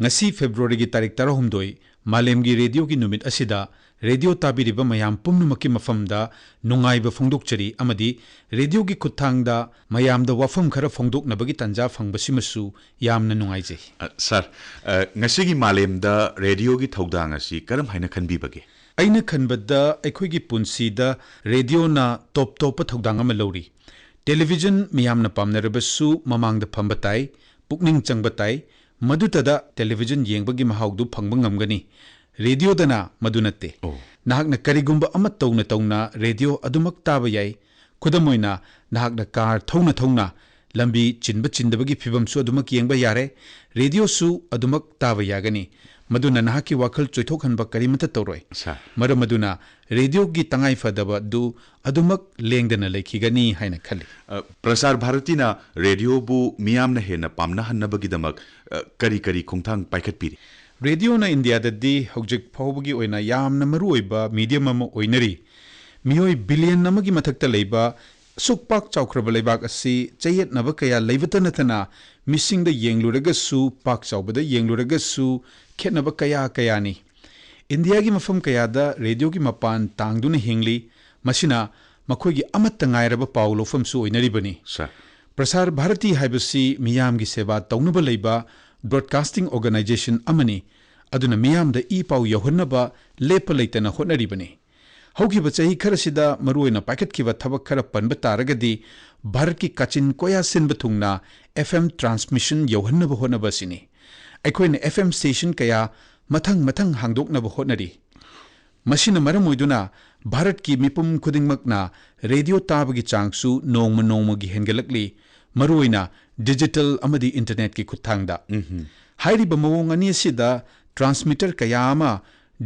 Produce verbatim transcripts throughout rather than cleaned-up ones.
ꯉꯁꯤ ꯐꯦꯕ꯭ꯔꯨꯋꯥꯔꯤꯒꯤ ꯇꯥꯔꯤꯛ ꯇꯔꯥꯍꯨꯝꯗꯣꯏ, ꯃꯥꯂꯦꯝꯒꯤ ꯔꯦꯗꯤꯑꯣꯒꯤ ꯅꯨꯃꯤꯠ ꯑꯁꯤꯗ ꯔꯦꯗꯤꯑꯣ ꯇꯥꯕꯤꯔꯤꯕ ꯃꯌꯥꯝ ꯄꯨꯝꯅꯃꯛꯀꯤ ꯃꯐꯝꯗ ꯅꯨꯡꯉꯥꯏꯕ ꯐꯣꯡꯗꯣꯛꯆꯔꯤ ꯑꯃꯗꯤ ꯔꯦꯗꯤꯑꯣꯒꯤ ꯈꯨꯠꯊꯥꯡꯗ ꯃꯌꯥꯝꯗ ꯋꯥꯐꯝ ꯈꯔ ꯐꯣꯡꯗꯣꯛꯅꯕꯒꯤ ꯇꯥꯟꯖꯥ ꯐꯪꯕꯁꯤꯃꯁꯨ ꯌꯥꯝꯅ ꯅꯨꯡꯉꯥꯏꯖꯩ꯫ ꯑ, ꯁꯥꯔ, ꯑ, ꯉꯁꯤꯒꯤ ꯃꯥꯂꯦꯝꯗ ꯔꯦꯗꯤꯑꯣꯒꯤ ꯊꯧꯗꯥꯡ ꯑꯁꯤ ꯀꯔꯝ ꯍꯥꯏꯅ ꯈꯟꯕꯤꯕꯒꯦ? ꯑꯩꯅ ꯈꯟꯕꯗ ꯑꯩꯈꯣꯏꯒꯤ ꯄꯨꯟꯁꯤꯗ ꯔꯦꯗꯤꯑꯣꯅ ꯇꯣꯞ ꯇꯣꯞꯄ ꯊꯧꯗꯥꯡ ꯑꯃ ꯂꯧꯔꯤ꯫ ꯇꯦꯂꯤꯚꯤꯖꯟ ꯃꯤꯌꯥꯝꯅ ꯄꯥꯝꯅꯔꯕꯁꯨ ꯃꯃꯥꯡꯗ ꯐꯝꯕ ꯇꯥꯏ, ꯄꯨꯛꯅꯤꯡ ꯆꯪꯕ ꯇꯥꯏ, ꯃꯗꯨꯇꯗ ꯇꯦꯂꯤꯚꯤꯖꯟ ꯌꯦꯡꯕꯒꯤ ꯃꯍꯥꯎꯗꯨ ꯐꯪꯕ ꯉꯝꯒꯅꯤ꯫ ꯔꯦꯗꯤꯑꯣꯗꯅ ꯃꯗꯨ ꯅꯠꯇꯦ꯫ ꯑꯣ꯫ ꯅꯍꯥꯛꯅ ꯀꯔꯤꯒꯨꯝꯕ ꯑꯃ ꯇꯧꯅ ꯇꯧꯅ ꯔꯦꯗꯤꯑꯣ ꯑꯗꯨꯃꯛ ꯇꯥꯕ ꯌꯥꯏ꯫ ꯈꯨꯗꯝ ꯑꯣꯏꯅ, ꯅꯍꯥꯛꯅ ꯀꯥꯔ ꯊꯧꯅ ꯊꯧꯅ ꯂꯝꯕꯤ ꯆꯤꯟꯕ ꯆꯤꯟꯗꯕꯒꯤ ꯐꯤꯕꯝꯁꯨ ꯑꯗꯨꯃꯛ ꯌꯦꯡꯕ ꯌꯥꯔꯦ, ꯔꯦꯗꯤꯑꯣꯁꯨ ꯑꯗꯨꯃꯛ ꯇꯥꯕ ꯌꯥꯒꯅꯤ꯫ ꯃꯗꯨꯅ ꯅꯍꯥꯛꯀꯤ ꯋꯥꯈꯜ ꯆꯣꯏꯊꯣꯛꯍꯟꯕ ꯀꯔꯤꯃꯠꯇ ꯇꯧꯔꯣꯏ꯫ ꯁꯥꯔ꯫ ꯃꯔꯝ ꯑꯗꯨꯅ ꯔꯦꯗꯤꯑꯣꯒꯤ ꯇꯉꯥꯏ ꯐꯗꯕ ꯑꯗꯨ ꯑꯗꯨꯃꯛ ꯂꯦꯡꯗꯅ ꯂꯩꯈꯤꯒꯅꯤ ꯍꯥꯏꯅ ꯈꯜꯂꯤ꯫ ꯑ, ꯄ꯭ꯔꯁꯥꯔ ꯚꯥꯔꯇꯤꯅ ꯔꯦꯗꯤꯑꯣꯕꯨ ꯃꯤꯌꯥꯝꯅ ꯍꯦꯟꯅ ꯄꯥꯝꯅꯍꯟꯅꯕꯒꯤꯗꯃꯛ, ꯑ, ꯀꯔꯤ ꯀꯔꯤ ꯈꯣꯡꯊꯥꯡ ꯄꯥꯏꯈꯠꯄꯤꯔꯤ? ꯔꯦꯗꯤꯑꯣꯅ ꯏꯟꯗꯤꯌꯥꯗꯗꯤ ꯍꯧꯖꯤꯛ ꯐꯥꯎꯕꯒꯤ ꯑꯣꯏꯅ ꯌꯥꯝꯅ ꯃꯔꯨꯑꯣꯏꯕ ꯃꯤꯗꯤꯌꯝ ꯑꯃ ꯑꯣꯏꯅꯔꯤ꯫ ꯃꯤꯑꯣꯏ ꯕꯤꯂꯤꯌꯟ ꯑꯃꯒꯤ ꯃꯊꯛꯇ ꯂꯩꯕ ꯑꯁꯨꯛ ꯄꯥꯛ ꯆꯥꯎꯈ꯭ꯔꯕ ꯂꯩꯕꯥꯛ ꯑꯁꯤ ꯆꯌꯦꯠꯅꯕ ꯀꯌꯥ ꯂꯩꯕꯇ ꯅꯠꯇꯅ, ꯃꯤꯁꯤꯡꯗ ꯌꯦꯡꯂꯨꯔꯒꯁꯨ, ꯄꯥꯛ ꯆꯥꯎꯕꯗ ꯌꯦꯡꯂꯨꯔꯒꯁꯨ, ꯈꯦꯠꯅꯕ ꯀꯌꯥ ꯀꯌꯥꯅꯤ꯫ ꯏꯟꯗꯤꯌꯥꯒꯤ ꯃꯐꯝ ꯀꯌꯥꯗ ꯔꯦꯗꯤꯑꯣꯒꯤ ꯃꯄꯥꯟ ꯇꯥꯡꯗꯨꯅ ꯍꯤꯡꯂꯤ꯫ ꯃꯁꯤꯅ ꯃꯈꯣꯏꯒꯤ ꯑꯃꯠꯇ ꯉꯥꯏꯔꯕ ꯄꯥꯎ ꯂꯧꯐꯝꯁꯨ ꯑꯣꯏꯅꯔꯤꯕꯅꯤ꯫ ꯁꯥꯔ꯫ ꯄ꯭ꯔꯁꯥꯔ ꯚꯥꯔꯇꯤ ꯍꯥꯏꯕꯁꯤ ꯃꯤꯌꯥꯝꯒꯤ ꯁꯦꯕꯥ ꯇꯧꯅꯕ ꯂꯩꯕ ꯕ꯭ꯔꯣꯗꯀꯥꯁꯇꯤꯡ ꯑꯣꯔꯒꯅꯥꯏꯖꯦꯁꯟ ꯑꯃꯅꯤ꯫ ꯑꯗꯨꯅ ꯃꯤꯌꯥꯝꯗ ꯏ ꯄꯥꯎ ꯌꯧꯍꯟꯅꯕ ꯂꯦꯞꯄ ꯂꯩꯇꯅ ꯍꯣꯠꯅꯔꯤꯕꯅꯤ꯫ ꯍꯧꯈꯤꯕ ꯆꯍꯤ ꯈꯔꯁꯤꯗ ꯃꯔꯨꯑꯣꯏꯅ ꯄꯥꯏꯈꯠꯈꯤꯕ ꯊꯕꯛ ꯈꯔ ꯄꯟꯕ ꯇꯥꯔꯒꯗꯤ, ꯚꯥꯔꯠꯀꯤ ꯀꯥꯆꯤꯟ ꯀꯣꯌꯥ ꯁꯤꯟꯕ ꯊꯨꯡꯅ FM transmission ꯌꯧꯍꯟꯅꯕ ꯍꯣꯠꯅꯕ ꯑꯁꯤꯅꯤ꯫ ꯑꯩꯈꯣꯏꯅ FM station ꯀꯌꯥ ꯃꯊꯪ ꯃꯊꯪ ꯍꯥꯡꯗꯣꯛꯅꯕ ꯍꯣꯠꯅꯔꯤ꯫ ꯃꯁꯤꯅ ꯃꯔꯝ ꯑꯣꯏꯗꯨꯅ ꯚꯥꯔꯠꯀꯤ ꯃꯤꯄꯨꯝ ꯈꯨꯗꯤꯡꯃꯛꯅ ꯔꯦꯗꯤꯑꯣ ꯇꯥꯕꯒꯤ ꯆꯥꯡꯁꯨ ꯅꯣꯡꯃ ꯅꯣꯡꯃꯒꯤ ꯍꯦꯟꯒꯠꯂꯛꯂꯤ, ꯃꯔꯨꯑꯣꯏꯅ ꯗꯤꯖꯤꯇꯦꯜ ꯑꯃꯗꯤ ꯏꯟꯇꯔꯅꯦꯠꯀꯤ ꯈꯨꯠꯊꯥꯡꯗ꯫ ꯎꯝꯍꯨꯝ꯫ ꯍꯥꯏꯔꯤꯕ ꯃꯑꯣꯡ ꯑꯅꯤ ꯑꯁꯤꯗ transmitter ꯀꯌꯥ ꯑꯃ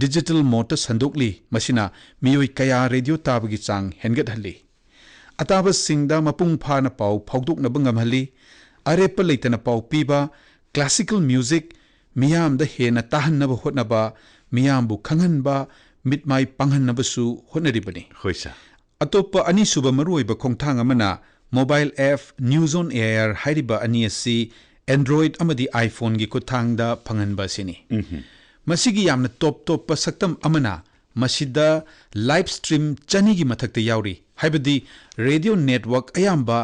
ꯗꯤꯖꯤꯇꯦꯜ ꯃꯣꯗꯇ ꯁꯟꯗꯣꯛꯂꯤ, ꯃꯁꯤꯅ ꯃꯤꯑꯣꯏ ꯀꯌꯥ ꯔꯦꯗꯤꯑꯣ ꯇꯥꯕꯒꯤ ꯆꯥꯡ ꯍꯦꯟꯒꯠꯍꯜꯂꯤ꯫ ꯑꯇꯥꯕꯁꯤꯡꯗ ꯃꯄꯨꯡ ꯐꯥꯅ ꯄꯥꯎ ꯐꯥꯎꯗꯣꯛꯅꯕ ꯉꯝꯍꯜꯂꯤ꯫ ꯑꯔꯦꯞꯄ ꯂꯩꯇꯅ ꯄꯥꯎ ꯄꯤꯕ, classical music ꯃꯤꯌꯥꯝꯗ ꯍꯦꯟꯅ ꯇꯥꯍꯟꯅꯕ ꯍꯣꯠꯅꯕ, ꯃꯤꯌꯥꯝꯕꯨ ꯈꯪꯍꯟꯕ, ꯃꯤꯠꯃꯥꯏ ꯄꯥꯡꯍꯟꯅꯕꯁꯨ ꯍꯣꯠꯅꯔꯤꯕꯅꯤ꯫ ꯍꯣꯏ, ꯁꯥꯔ꯫ ꯑꯇꯣꯞꯄ ꯑꯅꯤꯁꯨꯕ ꯃꯔꯨꯑꯣꯏꯕ ꯈꯣꯡꯊꯥꯡ ꯑꯃꯅ mobile app News on AIR ꯍꯥꯏꯔꯤꯕ ꯑꯅꯤ ꯑꯁꯤ Android ꯑꯃꯗꯤ iPhone-ꯒꯤ ꯈꯨꯠꯊꯥꯡꯗ ꯐꯪꯍꯟꯕ ꯑꯁꯤꯅꯤ꯫ ꯃꯁꯤꯒꯤ ꯌꯥꯝꯅ ꯇꯣꯞ ꯇꯣꯞꯄ ꯁꯛꯇꯝ ꯑꯃꯅ ꯃꯁꯤꯗ live stream ꯆꯅꯤꯒꯤ ꯃꯊꯛꯇ ꯌꯥꯎꯔꯤ, ꯍꯥꯏꯕꯗꯤ radio network ꯑꯌꯥꯝꯕ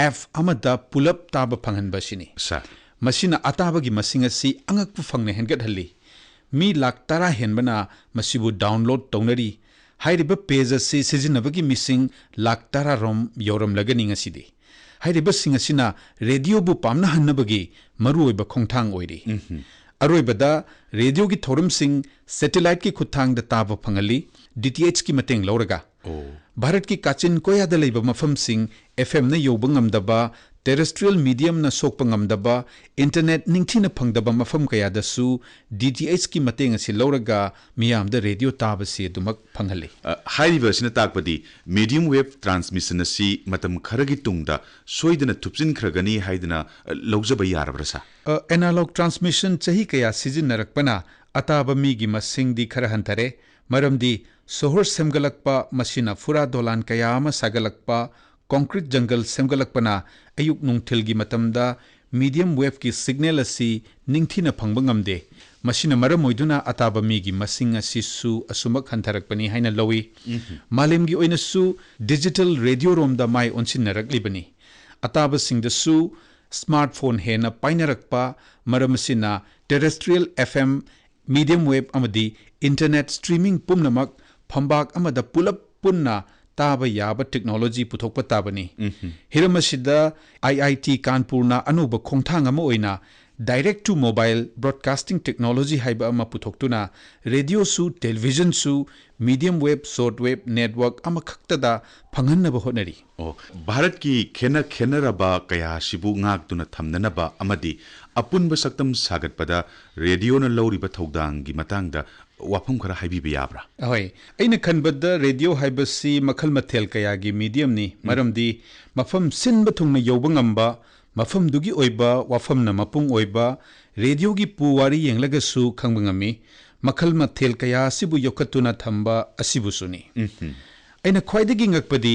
app ꯑꯃꯗ ꯄꯨꯂꯞ ꯇꯥꯕ ꯐꯪꯍꯟꯕ ꯑꯁꯤꯅꯤ꯫ ꯁꯥꯔ꯫ ꯃꯁꯤꯅ ꯑꯇꯥꯕꯒꯤ ꯃꯁꯤꯡ ꯑꯁꯤ ꯑꯉꯛꯄ ꯐꯪꯅ ꯍꯦꯟꯒꯠꯍꯜꯂꯤ꯫ ꯃꯤ ꯂꯥꯈ ꯇꯔꯥ ꯍꯦꯟꯕꯅ ꯃꯁꯤꯕꯨ download ꯇꯧꯅꯔꯤ꯫ ꯍꯥꯏꯔꯤꯕ page ꯑꯁꯤ ꯁꯤꯖꯤꯟꯅꯕꯒꯤ ꯃꯤꯁꯤꯡ ꯂꯥꯈ ꯇꯔꯥ ꯔꯣꯝ ꯌꯧꯔꯝꯂꯒꯅꯤ ꯉꯁꯤꯗꯤ꯫ ꯍꯥꯏꯔꯤꯕꯁꯤꯡ ꯑꯁꯤꯅ radioꯕꯨ ꯄꯥꯝꯅꯍꯟꯅꯕꯒꯤ ꯃꯔꯨꯑꯣꯏꯕ ꯈꯣꯡꯊꯥꯡ ꯑꯣꯏꯔꯤ꯫ ꯑꯔꯣꯏꯕꯗ, radioꯒꯤ ꯊꯧꯔꯝꯁꯤꯡ satelliteꯀꯤ ꯈꯨꯠꯊꯥꯡꯗ ꯇꯥꯕ ꯐꯪꯍꯜꯂꯤ, DTHꯀꯤ ꯃꯇꯦꯡ ꯂꯧꯔꯒ꯫ ꯑꯣ꯫ ꯚꯥꯔꯠꯀꯤ ꯀꯥꯆꯤꯟ ꯀꯣꯌꯥꯗ ꯂꯩꯕ ꯃꯐꯝꯁꯤꯡ, FMꯅ ꯌꯧꯕ ꯉꯝꯗꯕ, terrestrial mediumꯅ ꯁꯣꯛꯄ ꯉꯝꯗꯕ, internet ꯅꯤꯡꯊꯤꯅ ꯐꯪꯗꯕ ꯃꯐꯝ ꯀꯌꯥꯗꯁꯨ DTHꯀꯤ ꯃꯇꯦꯡ ꯑꯁꯤ ꯂꯧꯔꯒ ꯃꯤꯌꯥꯝꯗ radio ꯇꯥꯕꯁꯤ ꯑꯗꯨꯃꯛ ꯐꯪꯍꯜꯂꯤ꯫ ꯑ, ꯍꯥꯏꯔꯤꯕ ꯑꯁꯤꯅ ꯇꯥꯛꯄꯗꯤ medium wave transmission ꯑꯁꯤ ꯃꯇꯝ ꯈꯔꯒꯤ ꯇꯨꯡꯗ ꯁꯣꯏꯗꯅ ꯊꯨꯞꯆꯤꯟꯈ꯭ꯔꯒꯅꯤ ꯍꯥꯏꯗꯅ, ꯑ, ꯂꯧꯖꯕ ꯌꯥꯔꯕ꯭ꯔꯥ, ꯁꯥꯔ? ꯑ, analog transmission ꯆꯍꯤ ꯀꯌꯥ ꯁꯤꯖꯤꯟꯅꯔꯛꯄꯅ ꯑꯇꯥꯕ ꯃꯤꯒꯤ ꯃꯁꯤꯡꯗꯤ ꯈꯔ ꯍꯟꯊꯔꯦ, ꯃꯔꯝꯗꯤ ꯁꯣꯍꯣꯔ ꯁꯦꯝꯒꯠꯂꯛꯄ, ꯃꯁꯤꯅ ꯐꯨꯔꯥ ꯗꯣꯂꯥꯟ ꯀꯌꯥ ꯑꯃ ꯁꯥꯒꯠꯂꯛꯄ, concrete jungle ꯁꯦꯝꯒꯠꯂꯛꯄꯅ ꯑꯌꯨꯛ ꯅꯨꯡꯊꯤꯜꯒꯤ ꯃꯇꯝꯗ medium waveꯀꯤ signal ꯑꯁꯤ ꯅꯤꯡꯊꯤꯅ ꯐꯪꯕ ꯉꯝꯗꯦ꯫ ꯃꯁꯤꯅ ꯃꯔꯝ ꯑꯣꯏꯗꯨꯅ ꯑꯇꯥꯕ ꯃꯤꯒꯤ ꯃꯁꯤꯡ ꯑꯁꯤꯁꯨ ꯑꯁꯨꯃꯛ ꯍꯟꯊꯔꯛꯄꯅꯤ ꯍꯥꯏꯅ ꯂꯧꯏ꯫ ꯃꯥꯂꯦꯝꯒꯤ ꯑꯣꯏꯅꯁꯨ digital radioꯔꯣꯝꯗ ꯃꯥꯏ ꯑꯣꯟꯁꯤꯟꯅꯔꯛꯂꯤꯕꯅꯤ꯫ ꯑꯇꯥꯕꯁꯤꯡꯗꯁꯨ smartphone ꯍꯦꯟꯅ ꯄꯥꯏꯅꯔꯛꯄ, ꯃꯔꯝ ꯑꯁꯤꯅ terrestrial FM, medium wave ꯑꯃꯗꯤ internet streaming ꯄꯨꯝꯅꯃꯛ ꯐꯝꯕꯥꯛ ꯑꯃꯗ ꯄꯨꯂꯞ ꯄꯨꯟꯅ ꯇꯥꯕ ꯌꯥꯕ technology ꯄꯨꯊꯣꯛꯄ ꯇꯥꯕꯅꯤ꯫ ꯍꯤꯔꯝ ꯑꯁꯤꯗ IIT ꯀꯥꯟꯄꯨꯔꯅ ꯑꯅꯧꯕ ꯈꯣꯡꯊꯥꯡ ꯑꯃ ꯑꯣꯏꯅ direct to mobile broadcasting technology ꯍꯥꯏꯕ ꯑꯃ ꯄꯨꯊꯣꯛꯇꯨꯅ radioꯁꯨ televisionꯁꯨ medium wave short wave network ꯑꯃꯈꯛꯇꯗ ꯐꯪꯍꯟꯅꯕ ꯍꯣꯠꯅꯔꯤ꯫ ꯑꯣ, ꯚꯥꯔꯠꯀꯤ ꯈꯦꯟꯅ ꯈꯦꯟꯅꯔꯕ ꯀꯌꯥ ꯑꯁꯤꯕꯨ ꯉꯥꯛꯇꯨꯅ ꯊꯝꯅꯅꯕ ꯑꯃꯗꯤ ꯑꯄꯨꯟꯕ ꯁꯛꯇꯝ ꯁꯥꯒꯠꯄꯗ radioꯅ ꯂꯧꯔꯤꯕ ꯊꯧꯗꯥꯡꯒꯤ ꯃꯇꯥꯡꯗ ꯋꯥꯐꯝ ꯈꯔ ꯍꯥꯏꯕꯤꯕ ꯌꯥꯕ꯭ꯔꯥ? ꯑꯍꯣꯏ, ꯑꯩꯅ ꯈꯟꯕꯗ radio ꯍꯥꯏꯕꯁꯤ ꯃꯈꯜ ꯃꯊꯦꯜ ꯀꯌꯥꯒꯤ mediumꯅꯤ, ꯃꯔꯝꯗꯤ ꯃꯐꯝ ꯁꯤꯟꯕ ꯊꯨꯡꯅ ꯌꯧꯕ ꯉꯝꯕ, ꯃꯐꯝꯗꯨꯒꯤ ꯑꯣꯏꯕ ꯋꯥꯐꯝꯅ ꯃꯄꯨꯡ ꯑꯣꯏꯕ radioꯒꯤ ꯄꯨꯋꯥꯔꯤ ꯌꯦꯡꯂꯒꯁꯨ ꯈꯪꯕ ꯉꯝꯃꯤ꯫ ꯃꯈꯜ ꯃꯊꯦꯜ ꯀꯌꯥ ꯑꯁꯤꯕꯨ ꯌꯣꯛꯈꯠꯇꯨꯅ ꯊꯝꯕ ꯑꯁꯤꯕꯨꯁꯨꯅꯤ꯫ ꯑꯩꯅ ꯈ꯭ꯋꯥꯏꯗꯒꯤ ꯉꯛꯄꯗꯤ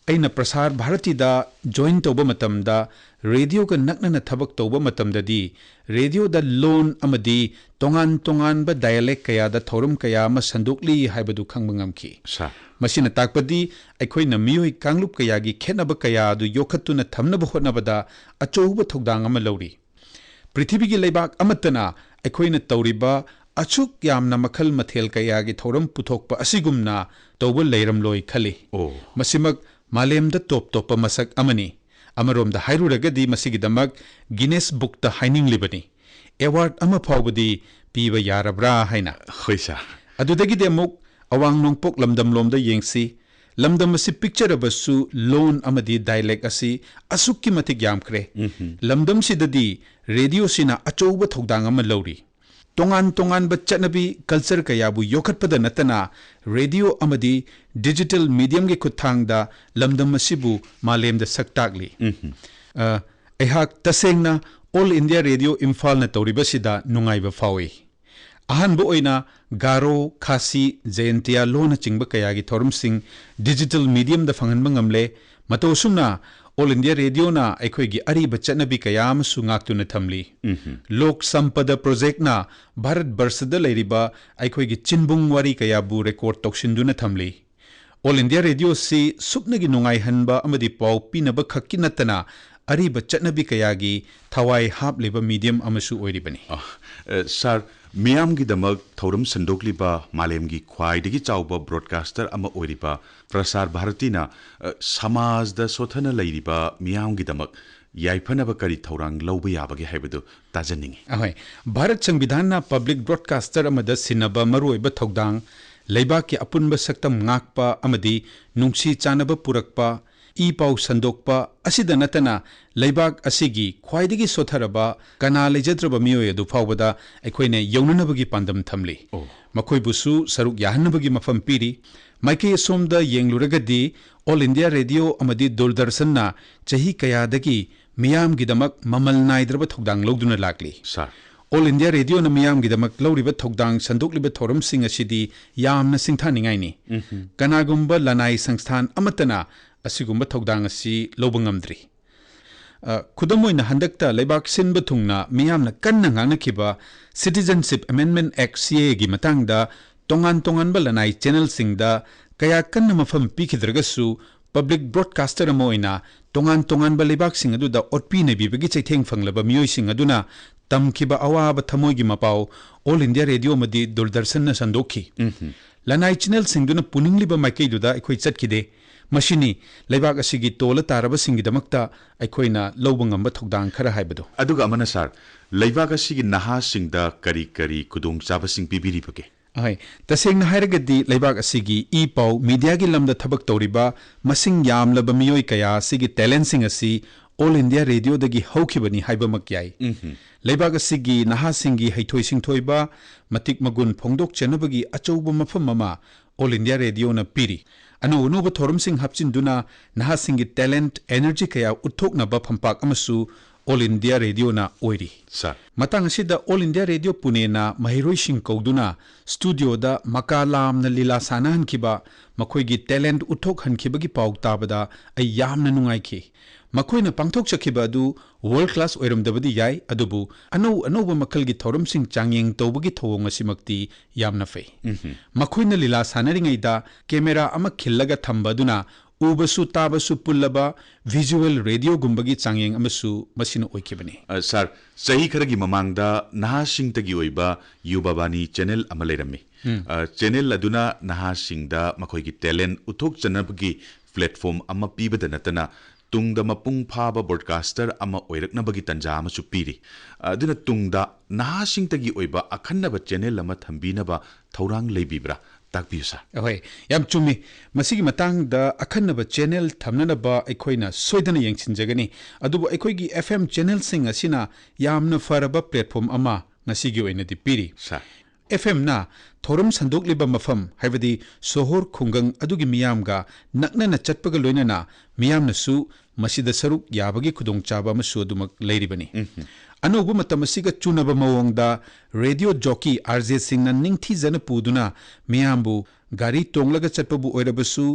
ꯑꯩꯅ ꯄ꯭ꯔꯁꯥꯔ ꯚꯥꯔꯇꯤꯗ join ꯇꯧꯕ ꯃꯇꯝꯗ ꯔꯦꯗꯤꯑꯣꯒ ꯅꯛꯅꯅ ꯊꯕꯛ ꯇꯧꯕ ꯃꯇꯝꯗꯗꯤ ꯔꯦꯗꯤꯑꯣꯗ ꯂꯣꯟ ꯑꯃꯗꯤ ꯇꯣꯉꯥꯟ ꯇꯣꯉꯥꯟꯕ dialect ꯀꯌꯥꯗ ꯊꯧꯔꯝ ꯀꯌꯥ ꯑꯃ ꯁꯟꯗꯣꯛꯂꯤ ꯍꯥꯏꯕꯗꯨ ꯈꯪꯕ ꯉꯝꯈꯤ꯫ ꯁꯥꯔ꯫ ꯃꯁꯤꯅ ꯇꯥꯛꯄꯗꯤ ꯑꯩꯈꯣꯏꯅ ꯃꯤꯑꯣꯏ ꯀꯥꯡꯂꯨꯞ ꯀꯌꯥꯒꯤ ꯈꯦꯠꯅꯕ ꯀꯌꯥ ꯑꯗꯨ ꯌꯣꯛꯈꯠꯇꯨꯅ ꯊꯝꯅꯕ ꯍꯣꯠꯅꯕꯗ ꯑꯆꯧꯕ ꯊꯧꯗꯥꯡ ꯑꯃ ꯂꯧꯔꯤ꯫ ꯄ꯭ꯔꯤꯊꯤꯕꯤꯒꯤ ꯂꯩꯕꯥꯛ ꯑꯃꯠꯇꯅ ꯑꯩꯈꯣꯏꯅ ꯇꯧꯔꯤꯕ ꯑꯁꯨꯛ ꯌꯥꯝꯅ ꯃꯈꯜ ꯃꯊꯦꯜ ꯀꯌꯥꯒꯤ ꯊꯧꯔꯝ ꯄꯨꯊꯣꯛꯄ ꯑꯁꯤꯒꯨꯝꯅ ꯇꯧꯕ ꯂꯩꯔꯝꯂꯣꯏ ꯈꯜꯂꯤ꯫ ꯑꯣ꯫ ꯃꯁꯤꯃꯛ ꯃꯥꯂꯦꯝꯗ ꯇꯣꯞ ꯇꯣꯞꯄ ꯃꯁꯛ ꯑꯃꯅꯤ꯫ ꯑꯃꯔꯣꯝꯗ ꯍꯥꯏꯔꯨꯔꯒꯗꯤ ꯃꯁꯤꯒꯤꯗꯃꯛ ꯒꯤꯅꯦꯁ ꯕꯨꯛꯇ ꯍꯥꯏꯅꯤꯡꯂꯤꯕꯅꯤ꯫ Award ꯑꯃ ꯐꯥꯎꯕꯗꯤ ꯄꯤꯕ ꯌꯥꯔꯕ꯭ꯔꯥ ꯍꯥꯏꯅ꯫ ꯍꯣꯏ ꯁꯥꯔ꯫ ꯑꯗꯨꯗꯒꯤꯗꯤ ꯑꯃꯨꯛ ꯑꯋꯥꯡ ꯅꯣꯡꯄꯣꯛ ꯂꯝꯗꯝꯂꯣꯝꯗ ꯌꯦꯡꯁꯤ꯫ ꯂꯝꯗꯝ ꯑꯁꯤ ꯄꯤꯛꯆꯔꯕꯁꯨ ꯂꯣꯟ ꯑꯃꯗꯤ dialect ꯑꯁꯤ ꯑꯁꯨꯛꯀꯤ ꯃꯇꯤꯛ ꯌꯥꯝꯈ꯭ꯔꯦ꯫ ꯂꯝꯗꯝꯁꯤꯗꯗꯤ ꯔꯦꯗꯤꯑꯣꯁꯤꯅ ꯑꯆꯧꯕ ꯊꯧꯗꯥꯡ ꯑꯃ ꯂꯧꯔꯤ꯫ ꯇꯣꯉꯥꯟ ꯇꯣꯉꯥꯟꯕ ꯆꯠꯅꯕꯤ, culture ꯀꯌꯥꯕꯨ ꯌꯣꯛꯈꯠꯄꯗ ꯅꯠꯇꯅ ꯔꯦꯗꯤꯑꯣ ꯑꯃꯗꯤ digital mediumꯒꯤ ꯈꯨꯠꯊꯥꯡꯗ ꯂꯝꯗꯝ ꯑꯁꯤꯕꯨ ꯃꯥꯂꯦꯝꯗ ꯁꯛ ꯇꯥꯛꯂꯤ꯫ ꯑ, ꯑꯩꯍꯥꯛ ꯇꯁꯦꯡꯅ All India Radio ꯏꯝꯐꯥꯜꯅ ꯇꯧꯔꯤꯕꯁꯤꯗ ꯅꯨꯡꯉꯥꯏꯕ ꯐꯥꯎꯏ꯫ ꯑꯍꯥꯟꯕ ꯑꯣꯏꯅ ꯒꯥꯔꯣ, ꯈꯥꯁꯤ, ꯖꯌꯟꯇꯤꯌꯥ ꯂꯣꯟꯅꯆꯤꯡꯕ ꯀꯌꯥꯒꯤ ꯊꯧꯔꯝꯁꯤꯡ digital mediumꯗ ꯐꯪꯍꯟꯕ ꯉꯝꯂꯦ꯫ ꯃꯇꯧ ꯑꯁꯨꯝꯅ All India Radioꯅ ꯑꯩꯈꯣꯏꯒꯤ ꯑꯔꯤꯕ ꯆꯠꯅꯕꯤ ꯀꯌꯥ ꯑꯃꯁꯨ ꯉꯥꯛꯇꯨꯅ ꯊꯝꯂꯤ꯫ ꯂꯣꯛ ꯁꯝꯄꯗ ꯄ꯭ꯔꯣꯖꯦꯛꯠꯅ ꯚꯥꯔꯠ ꯕꯔꯁꯗ ꯂꯩꯔꯤꯕ ꯑꯩꯈꯣꯏꯒꯤ ꯆꯤꯟꯕꯨꯡ ꯋꯥꯔꯤ ꯀꯌꯥꯕꯨ record ꯇꯧꯁꯤꯟꯗꯨꯅ ꯊꯝꯂꯤ꯫ All India Radioꯁꯤ ꯁꯨꯞꯅꯒꯤ ꯅꯨꯡꯉꯥꯏꯍꯟꯕ ꯑꯃꯗꯤ ꯄꯥꯎ ꯄꯤꯅꯕ ꯈꯛꯀꯤ ꯅꯠꯇꯅ ꯑꯔꯤꯕ ꯆꯠꯅꯕꯤ ꯀꯌꯥꯒꯤ ꯊꯋꯥꯏ ꯍꯥꯞꯂꯤꯕ medium ꯑꯃꯁꯨ ꯑꯣꯏꯔꯤꯕꯅꯤ꯫ ꯑ, ꯑ, ꯁꯥꯔ, ꯃꯤꯌꯥꯝꯒꯤꯗꯃꯛ ꯊꯧꯔꯝ ꯁꯟꯗꯣꯛꯂꯤꯕ ꯃꯥꯂꯦꯝꯒꯤ ꯈ꯭ꯋꯥꯏꯗꯒꯤ ꯆꯥꯎꯕ broadcaster ꯑꯃ ꯑꯣꯏꯔꯤꯕ ꯄ꯭ꯔꯁꯥꯔ ꯚꯥꯔꯇꯤꯅ, ꯑ, ꯁꯃꯥꯖꯗ ꯁꯣꯊꯅ ꯂꯩꯔꯤꯕ ꯃꯤꯌꯥꯝꯒꯤꯗꯃꯛ ꯌꯥꯏꯐꯅꯕ ꯀꯔꯤ ꯊꯧꯔꯥꯡ ꯂꯧꯕ ꯌꯥꯕꯒꯦ ꯍꯥꯏꯕꯗꯨ ꯇꯥꯖꯅꯤꯡꯏ꯫ ꯑꯍꯣꯏ, ꯚꯥꯔꯠ ꯁꯪꯕꯤꯙꯥꯟꯅ public broadcaster ꯑꯃꯗ ꯁꯤꯟꯅꯕ ꯃꯔꯨꯑꯣꯏꯕ ꯊꯧꯗꯥꯡ, ꯂꯩꯕꯥꯛꯀꯤ ꯑꯄꯨꯟꯕ ꯁꯛꯇꯝ ꯉꯥꯛꯄ ꯑꯃꯗꯤ ꯅꯨꯡꯁꯤ ꯆꯥꯟꯅꯕ ꯄꯨꯔꯛꯄ, ꯏ ꯄꯥꯎ ꯁꯟꯗꯣꯛꯄ ꯑꯁꯤꯗ ꯅꯠꯇꯅ ꯂꯩꯕꯥꯛ ꯑꯁꯤꯒꯤ ꯈ꯭ꯋꯥꯏꯗꯒꯤ ꯁꯣꯠꯊꯔꯕ, ꯀꯅꯥ ꯂꯩꯖꯗ꯭ꯔꯕ ꯃꯤꯑꯣꯏ ꯑꯗꯨ ꯐꯥꯎꯕꯗ ꯑꯩꯈꯣꯏꯅ ꯌꯧꯅꯅꯕꯒꯤ ꯄꯥꯟꯗꯝ ꯊꯝꯂꯤ꯫ ꯑꯣ꯫ ꯃꯈꯣꯏꯕꯨꯁꯨ ꯁꯔꯨꯛ ꯌꯥꯍꯟꯅꯕꯒꯤ ꯃꯐꯝ ꯄꯤꯔꯤ꯫ ꯃꯥꯏꯀꯩ ꯑꯁꯣꯝꯗ ꯌꯦꯡꯂꯨꯔꯒꯗꯤ All India Radio ꯑꯃꯗꯤ ꯗꯨꯔꯗꯔꯁꯟꯅ ꯆꯍꯤ ꯀꯌꯥꯗꯒꯤ ꯃꯤꯌꯥꯝꯒꯤꯗꯃꯛ ꯃꯃꯜ ꯅꯥꯏꯗ꯭ꯔꯕ ꯊꯧꯗꯥꯡ ꯂꯧꯗꯨꯅ ꯂꯥꯛꯂꯤ꯫ ꯁꯥꯔ꯫ All India Radioꯅ ꯃꯤꯌꯥꯝꯒꯤꯗꯃꯛ ꯂꯧꯔꯤꯕ ꯊꯧꯗꯥꯡ ꯁꯟꯗꯣꯛꯂꯤꯕ ꯊꯧꯔꯝꯁꯤꯡ ꯑꯁꯤꯗꯤ ꯌꯥꯝꯅ ꯁꯤꯡꯊꯥꯅꯤꯡꯉꯥꯏꯅꯤ꯫ ꯀꯅꯥꯒꯨꯝꯕ ꯂꯅꯥꯏ ꯁꯪꯁꯊꯥꯟ ꯑꯃꯠꯇꯅ ꯑꯁꯤꯒꯨꯝꯕ ꯊꯧꯗꯥꯡ ꯑꯁꯤ ꯂꯧꯕ ꯉꯝꯗ꯭ꯔꯤ꯫ ꯑ, ꯈꯨꯗꯝ ꯑꯣꯏꯅ, ꯍꯟꯗꯛꯇ ꯂꯩꯕꯥꯛ ꯁꯤꯟꯕ ꯊꯨꯡꯅ ꯃꯤꯌꯥꯝꯅ ꯀꯟꯅ ꯉꯥꯡꯅꯈꯤꯕ Citizenship Amendment Act, ꯁꯤ ꯑꯦ ꯒꯤ ꯃꯇꯥꯡꯗ ꯇꯣꯉꯥꯟ ꯇꯣꯉꯥꯟꯕ ꯂꯅꯥꯏ ꯆꯦꯅꯦꯜꯁꯤꯡꯗ ꯀꯌꯥ ꯀꯟꯅ ꯃꯐꯝ ꯄꯤꯈꯤꯗ꯭ꯔꯒꯁꯨ, ꯄꯕ꯭ꯂꯤꯛ ꯕ꯭ꯔꯣꯗꯀꯥꯁꯇꯔ ꯑꯃ ꯑꯣꯏꯅ ꯇꯣꯉꯥꯟ ꯇꯣꯉꯥꯟꯕ ꯂꯩꯕꯥꯛꯁꯤꯡ ꯑꯗꯨꯗ ꯑꯣꯠꯄꯤ ꯅꯩꯕꯤꯕꯒꯤ ꯆꯩꯊꯦꯡ ꯐꯪꯂꯕ ꯃꯤꯑꯣꯏꯁꯤꯡ ꯑꯗꯨꯅ ꯇꯝꯈꯤꯕ ꯑꯋꯥꯕ ꯊꯃꯣꯏꯒꯤ ꯃꯄꯥꯎ ꯑꯣꯜ ꯏꯟꯗꯤꯌꯥ ꯔꯦꯗꯤꯑꯣ ꯑꯃꯗꯤ ꯗꯨꯔꯗꯔꯁꯟꯅ ꯁꯟꯗꯣꯛꯈꯤ꯫ ꯂꯅꯥꯏ ꯆꯦꯅꯦꯜꯁꯤꯡꯗꯨꯅ ꯄꯨꯅꯤꯡꯂꯤꯕ ꯃꯥꯏꯀꯩꯗꯨꯗ ꯑꯩꯈꯣꯏ ꯆꯠꯈꯤꯗꯦ꯫ ꯃꯁꯤꯅꯤ ꯂꯩꯕꯥꯛ ꯑꯁꯤꯒꯤ ꯇꯣꯜꯂ ꯇꯥꯔꯕꯁꯤꯡꯒꯤꯗꯃꯛꯇ ꯑꯩꯈꯣꯏꯅ ꯂꯧꯕ ꯉꯝꯕ ꯊꯧꯗꯥꯡ ꯈꯔ ꯍꯥꯏꯕꯗꯨ꯫ ꯑꯗꯨꯒ ꯑꯃꯅ, ꯁꯥꯔ, ꯂꯩꯕꯥꯛ ꯑꯁꯤꯒꯤ ꯅꯍꯥꯁꯤꯡꯗ ꯀꯔꯤ ꯀꯔꯤ ꯈꯨꯗꯣꯡꯆꯥꯕꯁꯤꯡ ꯄꯤꯕꯤꯔꯤꯕꯒꯦ? ꯑꯍꯣꯏ, ꯇꯁꯦꯡꯅ ꯍꯥꯏꯔꯒꯗꯤ ꯂꯩꯕꯥꯛ ꯑꯁꯤꯒꯤ ꯏ ꯄꯥꯎ ꯃꯤꯗꯤꯌꯥꯒꯤ ꯂꯝꯗ ꯊꯕꯛ ꯇꯧꯔꯤꯕ ꯃꯁꯤꯡ ꯌꯥꯝꯂꯕ ꯃꯤꯑꯣꯏ ꯀꯌꯥ ꯑꯁꯤꯒꯤ ꯇꯦꯂꯦꯟꯁꯤꯡ ꯑꯁꯤ ꯑꯣꯜ ꯏꯟꯗꯤꯌꯥ ꯔꯦꯗꯤꯑꯣꯗꯒꯤ ꯍꯧꯈꯤꯕꯅꯤ ꯍꯥꯏꯕꯃꯛ ꯌꯥꯏ꯫ ꯂꯩꯕꯥꯛ ꯑꯁꯤꯒꯤ ꯅꯍꯥꯁꯤꯡꯒꯤ ꯍꯩꯊꯣꯏ ꯁꯤꯡꯊꯣꯏꯕ, ꯃꯇꯤꯛ ꯃꯒꯨꯟ ꯐꯣꯡꯗꯣꯛꯆꯅꯕꯒꯤ ꯑꯆꯧꯕ ꯃꯐꯝ ꯑꯃ ꯑꯣꯜ ꯏꯟꯗꯤꯌꯥ ꯔꯦꯗꯤꯑꯣꯅ ꯄꯤꯔꯤ꯫ ꯑꯅꯧ ꯑꯅꯧꯕ ꯊꯧꯔꯝꯁꯤꯡ ꯍꯥꯞꯆꯤꯟꯗꯨꯅ ꯅꯍꯥꯁꯤꯡꯒꯤ ꯇꯦꯂꯦꯟꯠ, ꯑꯦꯅꯔꯖꯤ ꯀꯌꯥ ꯎꯠꯊꯣꯛꯅꯕ ꯐꯝꯄꯥꯛ ꯑꯃꯁꯨ ꯑꯣꯜ ꯏꯟꯗꯤꯌꯥ ꯔꯦꯗꯤꯑꯣꯅ ꯑꯣꯏꯔꯤ꯫ ꯁꯥꯔ꯫ ꯃꯇꯥꯡ ꯑꯁꯤꯗ ꯑꯣꯜ ꯏꯟꯗꯤꯌꯥ ꯔꯦꯗꯤꯑꯣ ꯄꯨꯅꯦꯅ ꯃꯍꯩꯔꯣꯏꯁꯤꯡ ꯀꯧꯗꯨꯅ ꯁ꯭ꯇꯨꯗꯤꯑꯣꯗ ꯃꯀꯥ ꯂꯥꯝꯅ ꯂꯤꯂꯥ ꯁꯥꯟꯅꯍꯟꯈꯤꯕ, ꯃꯈꯣꯏꯒꯤ ꯇꯦꯂꯦꯟꯠ ꯎꯠꯊꯣꯛꯍꯟꯈꯤꯕꯒꯤ ꯄꯥꯎ ꯇꯥꯕꯗ ꯑꯩ ꯌꯥꯝꯅ ꯅꯨꯡꯉꯥꯏꯈꯤ꯫ ꯃꯈꯣꯏꯅ ꯄꯥꯡꯊꯣꯛꯆꯈꯤꯕ ꯑꯗꯨ ꯋꯥꯔꯜꯗ ꯀ꯭ꯂꯥꯁ ꯑꯣꯏꯔꯝꯗꯕꯗꯤ ꯌꯥꯏ, ꯑꯗꯨꯕꯨ ꯑꯅꯧ ꯑꯅꯧꯕ ꯃꯈꯜꯒꯤ ꯊꯧꯔꯝꯁꯤꯡ ꯆꯥꯡꯌꯦꯡ ꯇꯧꯕꯒꯤ ꯊꯧꯑꯣꯡ ꯑꯁꯤꯃꯛꯇꯤ ꯌꯥꯝꯅ ꯐꯩ꯫ ꯃꯈꯣꯏꯅ ꯂꯤꯂꯥ ꯁꯥꯟꯅꯔꯤꯉꯩꯗ ꯀꯦꯃꯦꯔꯥ ꯑꯃ ꯈꯤꯜꯂꯒ ꯊꯝꯕ ꯑꯗꯨꯅ ꯎꯕꯁꯨ ꯇꯥꯕꯁꯨ ꯄꯨꯜꯂꯕ ꯚꯤꯖꯨꯑꯦꯜ ꯔꯦꯗꯤꯑꯣꯒꯨꯝꯕꯒꯤ ꯆꯥꯡꯌꯦꯡ ꯑꯃꯁꯨ ꯃꯁꯤꯅ ꯑꯣꯏꯈꯤꯕꯅꯤ꯫ ꯑ, ꯁꯥꯔ, ꯆꯍꯤ ꯈꯔꯒꯤ ꯃꯃꯥꯡꯗ ꯅꯍꯥꯁꯤꯡꯇꯒꯤ ꯑꯣꯏꯕ ꯌꯨꯕꯥꯕꯥꯅꯤ ꯆꯦꯅꯦꯜ ꯑꯃ ꯂꯩꯔꯝꯃꯤ꯫ ꯎꯝ꯫ ꯑ, ꯆꯦꯅꯦꯜ ꯑꯗꯨꯅ ꯅꯍꯥꯁꯤꯡꯗ ꯃꯈꯣꯏꯒꯤ ꯇꯦꯂꯦꯟꯠ ꯎꯠꯊꯣꯛꯆꯅꯕꯒꯤ ꯄ꯭ꯂꯦꯠꯐꯣꯝ ꯑꯃ ꯄꯤꯕꯗ ꯅꯠꯇꯅ ꯇꯨꯡꯗ ꯃꯄꯨꯡ ꯐꯥꯕ ꯕ꯭ꯔꯣꯗꯀꯥꯁꯇꯔ ꯑꯃ ꯑꯣꯏꯔꯛꯅꯕꯒꯤ ꯇꯥꯟꯖꯥ ꯑꯃꯁꯨ ꯄꯤꯔꯤ꯫ ꯑ, ꯑꯗꯨꯅ ꯇꯨꯡꯗ ꯅꯍꯥꯁꯤꯡꯇꯒꯤ ꯑꯣꯏꯕ ꯑꯈꯟꯅꯕ ꯆꯦꯅꯦꯜ ꯑꯃ ꯊꯝꯕꯤꯅꯕ ꯊꯧꯔꯥꯡ ꯂꯩꯕꯤꯕ꯭ꯔꯥ? ꯇꯥꯛꯄꯤꯌꯨ, ꯁꯥꯔ꯫ ꯑꯍꯣꯏ, ꯌꯥꯝ ꯆꯨꯝꯃꯤ꯫ ꯃꯁꯤꯒꯤ ꯃꯇꯥꯡꯗ ꯑꯈꯟꯅꯕ ꯆꯦꯅꯦꯜ ꯊꯝꯅꯅꯕ ꯑꯩꯈꯣꯏꯅ ꯁꯣꯏꯗꯅ ꯌꯦꯡꯁꯤꯟꯖꯒꯅꯤ꯫ ꯑꯗꯨꯕꯨ ꯑꯩꯈꯣꯏꯒꯤ ꯑꯦꯐ ꯑꯦꯝ ꯆꯦꯅꯦꯜꯁꯤꯡ ꯑꯁꯤꯅ ꯌꯥꯝꯅ ꯐꯔꯕ ꯄ꯭ꯂꯦꯠꯐꯣꯝ ꯑꯃ ꯉꯁꯤꯒꯤ ꯑꯣꯏꯅꯗꯤ ꯄꯤꯔꯤ꯫ ꯁꯥꯔ꯫ ꯑꯦꯐ ꯑꯦꯝꯅ ꯊꯧꯔꯝ ꯁꯟꯗꯣꯛꯂꯤꯕ ꯃꯐꯝ, ꯍꯥꯏꯕꯗꯤ ꯁꯣꯍꯣꯔ ꯈꯨꯡꯒꯪ ꯑꯗꯨꯒꯤ ꯃꯤꯌꯥꯝꯒ ꯅꯛꯅꯅ ꯆꯠꯄꯒ ꯂꯣꯏꯅꯅ ꯃꯤꯌꯥꯝꯅꯁꯨ ꯃꯁꯤꯗ ꯁꯔꯨꯛ ꯌꯥꯕꯒꯤ ꯈꯨꯗꯣꯡꯆꯥꯕ ꯑꯃꯁꯨ ꯑꯗꯨꯃꯛ ꯂꯩꯔꯤꯕꯅꯤ꯫ ꯎꯝ꯫ ꯑꯅꯧꯕ ꯃꯇꯝ ꯑꯁꯤꯒ ꯆꯨꯅꯕ ꯃꯑꯣꯡꯗ ꯔꯦꯗꯤꯑꯣ ꯖꯣꯀꯤ, ꯑꯥꯔ ꯖꯦꯁꯤꯡꯅ ꯅꯤꯡꯊꯤꯖꯅ ꯄꯨꯗꯨꯅ ꯃꯤꯌꯥꯝꯕꯨ ꯒꯥꯔꯤ ꯇꯣꯡꯂꯒ ꯆꯠꯄꯕꯨ ꯑꯣꯏꯔꯕꯁꯨ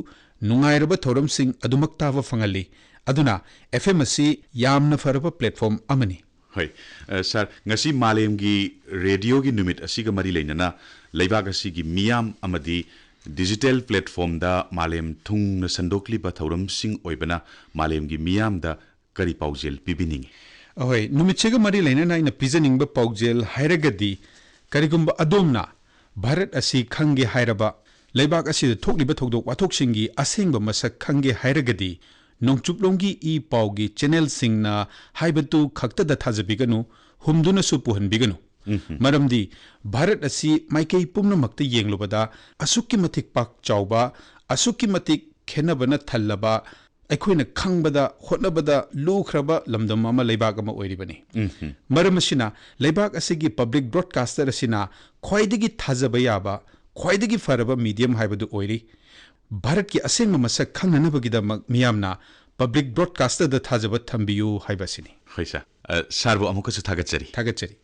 ꯅꯨꯡꯉꯥꯏꯔꯕ ꯊꯧꯔꯝꯁꯤꯡ ꯑꯗꯨꯃꯛ ꯇꯥꯕ ꯐꯪꯍꯜꯂꯤ꯫ ꯑꯗꯨꯅ ꯑꯦꯐ ꯑꯦꯝ ꯑꯁꯤ ꯌꯥꯝꯅ ꯐꯔꯕ ꯄ꯭ꯂꯦꯠꯐꯣꯝ ꯑꯃꯅꯤ꯫ ꯍꯣꯏ꯫ ꯑ, ꯁꯥꯔ, ꯉꯁꯤ ꯃꯥꯂꯦꯝꯒꯤ ꯔꯦꯗꯤꯑꯣꯒꯤ ꯅꯨꯃꯤꯠ ꯑꯁꯤꯒ ꯃꯔꯤ ꯂꯩꯅꯅ ꯂꯩꯕꯥꯛ ꯑꯁꯤꯒꯤ ꯃꯤꯌꯥꯝ ꯑꯃꯗꯤ ꯗꯤꯖꯤꯇꯦꯜ ꯄ꯭ꯂꯦꯠꯐꯣꯝꯗ ꯃꯥꯂꯦꯝ ꯊꯨꯡꯅ ꯁꯟꯗꯣꯛꯂꯤꯕ ꯊꯧꯔꯝꯁꯤꯡ ꯑꯣꯏꯕꯅ ꯃꯥꯂꯦꯝꯒꯤ ꯃꯤꯌꯥꯝꯗ ꯀꯔꯤ ꯄꯥꯎꯖꯦꯜ ꯄꯤꯕꯤꯅꯤꯡꯏ? ꯑꯍꯣꯏ, ꯅꯨꯃꯤꯠꯁꯤꯒ ꯃꯔꯤ ꯂꯩꯅꯅ ꯑꯩꯅ ꯄꯤꯖꯅꯤꯡꯕ ꯄꯥꯎꯖꯦꯜ ꯍꯥꯏꯔꯒꯗꯤ, ꯀꯔꯤꯒꯨꯝꯕ ꯑꯗꯣꯝꯅ ꯚꯥꯔꯠ ꯑꯁꯤ ꯈꯪꯒꯦ ꯍꯥꯏꯔꯕ, ꯂꯩꯕꯥꯛ ꯑꯁꯤꯗ ꯊꯣꯛꯂꯤꯕ ꯊꯧꯗꯣꯛ ꯋꯥꯊꯣꯛꯁꯤꯡꯒꯤ ꯑꯁꯦꯡꯕ ꯃꯁꯛ ꯈꯪꯒꯦ ꯍꯥꯏꯔꯒꯗꯤ, ꯅꯣꯡꯆꯨꯞꯂꯣꯝꯒꯤ ꯏ ꯄꯥꯎꯒꯤ ꯆꯦꯅꯦꯜꯁꯤꯡꯅ ꯍꯥꯏꯕꯗꯨ ꯈꯛꯇꯗ ꯊꯥꯖꯕꯤꯒꯅꯨ, ꯍꯨꯝꯗꯨꯅꯁꯨ ꯄꯨꯍꯟꯕꯤꯒꯅꯨ꯫ ꯃꯔꯝꯗꯤ ꯚꯥꯔꯠ ꯑꯁꯤ ꯃꯥꯏꯀꯩ ꯄꯨꯝꯅꯃꯛꯇ ꯌꯦꯡꯂꯨꯕꯗ ꯑꯁꯨꯛꯀꯤ ꯃꯇꯤꯛ ꯄꯥꯛ ꯆꯥꯎꯕ, ꯑꯁꯨꯛꯀꯤ ꯃꯇꯤꯛ ꯈꯦꯟꯅꯕꯅ ꯊꯜꯂꯕ, ꯑꯩꯈꯣꯏꯅ ꯈꯪꯕꯗ ꯍꯣꯠꯅꯕꯗ ꯂꯨꯈ꯭ꯔꯕ ꯂꯝꯗꯝ ꯑꯃ, ꯂꯩꯕꯥꯛ ꯑꯃ ꯑꯣꯏꯔꯤꯕꯅꯤ꯫ ꯃꯔꯝ ꯑꯁꯤꯅ ꯂꯩꯕꯥꯛ ꯑꯁꯤꯒꯤ ꯄꯕ꯭ꯂꯤꯛ ꯕ꯭ꯔꯣꯗꯀꯥꯁꯇꯔ ꯑꯁꯤꯅ ꯈ꯭ꯋꯥꯏꯗꯒꯤ ꯊꯥꯖꯕ ꯌꯥꯕ, ꯈ꯭ꯋꯥꯏꯗꯒꯤ ꯐꯔꯕ ꯃꯤꯗꯤꯌꯝ ꯍꯥꯏꯕꯗꯨ ꯑꯣꯏꯔꯤ꯫ ꯚꯥꯔꯠꯀꯤ ꯑꯁꯦꯡꯕ ꯃꯁꯛ ꯈꯪꯅꯅꯕꯒꯤꯗꯃꯛ ꯃꯤꯌꯥꯝꯅ ꯄꯕ꯭ꯂꯤꯛ ꯕ꯭ꯔꯣꯗꯀꯥꯁꯇꯔꯗ ꯊꯥꯖꯕ ꯊꯝꯕꯤꯌꯨ ꯍꯥꯏꯕ ꯑꯁꯤꯅꯤ꯫ ꯍꯣꯏ ꯁꯥꯔ꯫ ꯑ, ꯁꯥꯔꯕꯨ ꯑꯃꯨꯛꯀꯁꯨ ꯊꯥꯒꯠꯆꯔꯤ꯫ ꯊꯥꯒꯠꯆꯔꯤ꯫